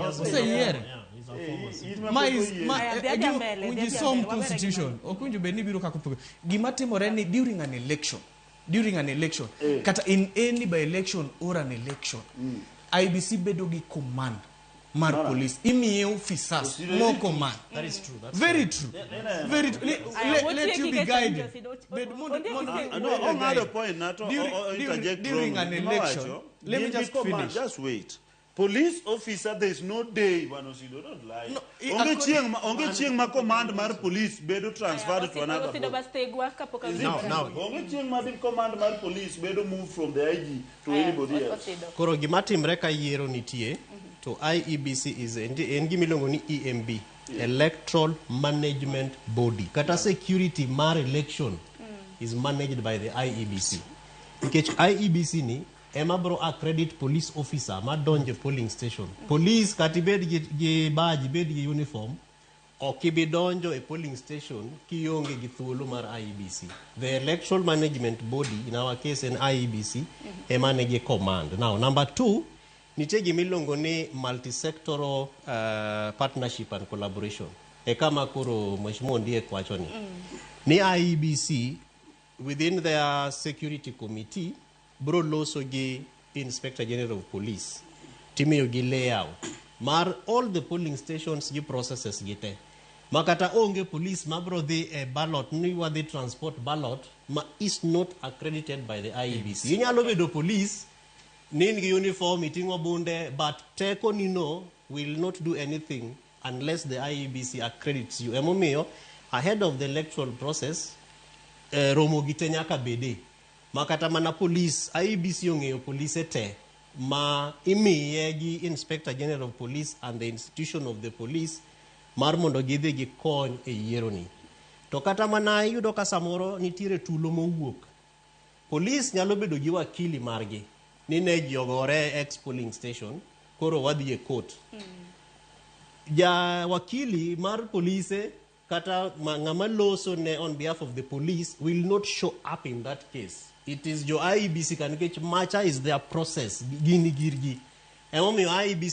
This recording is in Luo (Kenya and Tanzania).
Oseyiere. Ma is ma Aya, dhi adhiya mbele, dhi winji adhiya som mbele, wabere gi constitution. Ok winjo bed ni biro kaka opogore. Gima timore ni during an election, kata in any by election or an election, IEBC bedo gi command mar police. Imiye officers mo command. That is true. That's Very true. Very true. Aya, Let you be watieki guided. kecha. Bed mondo No, ong'ado point na to interject During wrongly. an Gima election, wacho, let me gin gi just command. finish. Just wait. Police officer, there is no day, Bwana Osido, don't lie. No, Onge chieng' ma command mar police bedo transferred to another Osido body. bastegwa kapok Is it? Now- now- Onge chieng' ma di command mar police bedo moved from the IG to anybody else. Osido. Koro gima timre ka yiero nitie to IEBC is en gima iluongo ni EMB, Electoral Management Body. Kata security mar election is managed by the IEBC. Nikech IEBC ni ema bro accredit police officer madonjo e polling station. Police kata ibed gi badge, ibed gi uniform, ok ibi donjo e polling station kionge gi thuolo mar IEBC. The Electoral Management Body, in our case en IEBC, ema nigi command. Now, number two, nitie gima iluongo ni multisectoral partnership and collaboration. E kama koro Mheshimiwa Ondiek wacho ni IEBC within their security committee bro loso gi Inspector General of Police timiyo gi layout mar all the polling stations gi processes gi te ma kata onge police mabro dhi e ballot ni wadhi transport ballot ma is not accredited by the IEBC. Inyalo bedo police ni in gi uniform, iting'o bunde, but teko ni no will not do anything unless the IEBC accredits you. Emomiyo ahead of the electoral process, romo gi te nyaka bede ma kata mana police, IEBC ong'eyo polise te ma imiye gi Inspector General of Police and the institution of the police mar mondo gidhi gikony e yiero ni. To kata mana iyudo ka samoro nitiere tulo mowuok, police nyalo bedo gi wakili margi ni ne ji ogore ex polling station, koro wadhi e court. Ja wakili mar polise kata ng'ama loso ne on behalf of the police will not show up in that case. It is jo IEBC ka nikech macha is their process, gini girgi. Emomiyo IEBC